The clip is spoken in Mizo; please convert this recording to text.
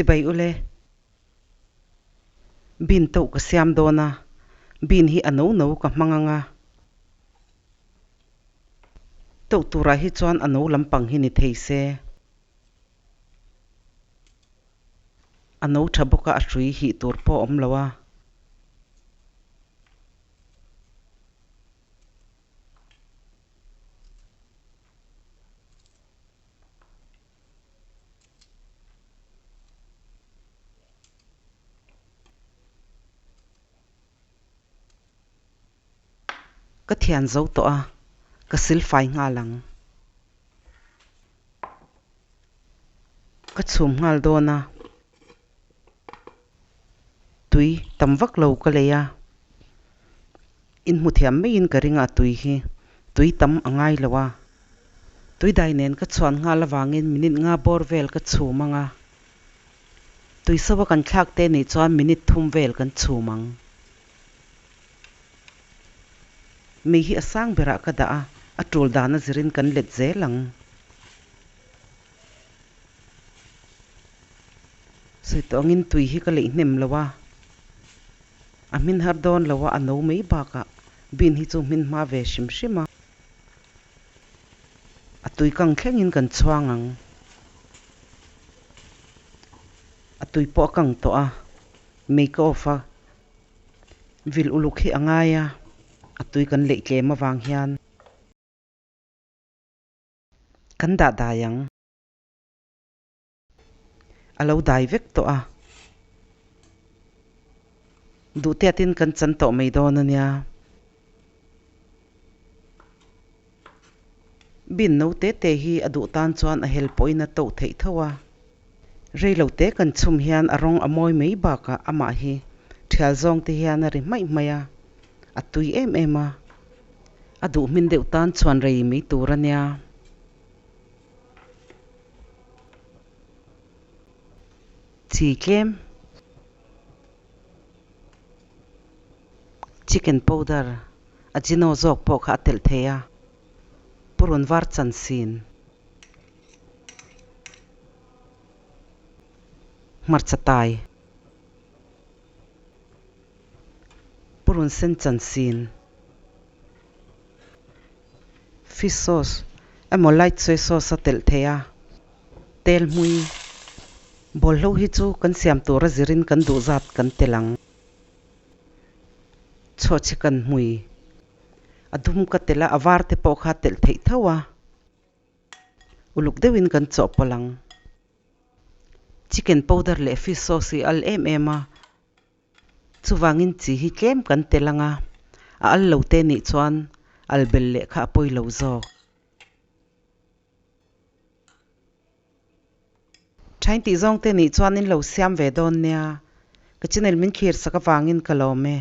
Chibai ule. Bean to ka siam dawn a, bean hi a no no ka hmang anga. To turah hi chuan a no lampang hi ni thei se. A no tha bawk a, a hrui hih tur pawh a awm lo a. Ka thian zo tawh a, ka silfai nghal ang. Ka chhum nghal dawn a, tui tam vak lo ka lei a, in hmu thiam maiin ka ring a tui hi tui tam a ngai lo a, tui dai nen ka chhuan nghal avangin minute nga bawr vel ka chhum ang a, tui so a kan thlak te nih chuan minute thum vel kan chhum ang. Mei hi a sang berah ka dah a, a tul dan a zirin kan let zel ang. Sawi tawh angin tui hi ka leih hnem lo a, a hmin har dawn lo a, a no mai bakah bean hi chu hmin hma ve hrim hrim a. A tui kang thlengin kan chhuang ang. A tui pawh a kang tawh a, mei ka off a. Vil uluk hi a ngai a, a tui kan leih tlem avang hian kan dah dai ang. A lo dai vek tawh a, duhtiatin kan chan tawh mai dawn a nia. Bin no te te hi a duh tan chuan a hel pawhin a toh theih tho a. Rei lo te kan chhum hian a rawng a mawi mai bakah amah hi thial zawng te hian a ri hmaih hmaih a, a tui em em a. A duh hmin deuh tan chuan rei mai tur a nia. Chi tlem. Chicken powder ajino zawk pawh kha a telh thei a, purun var chan sin. Hmarcha tai. Purun sen chan sin. Fish sauce emaw light soy sauce a telh thei a, tel hmui. Bawlhlo hi chu kan siam tura zirin kan duh zat kan tel ang. Chhuahchhi kan hmui a dum ka telh a, a var te pawh kha telh theih tho a, uluk deuhin kan chawhpawlh ang. Chicken powder leh fish sauce hi al em em a, chuvangin chi hi tlem kan tel ang a, a al lo te nih chuan al bel leh kha a pawi lo zawk. Thain tih zawng te nih chuan in lo siam ve dawn nia, ka channel min thlir sak avangin ka lawm e.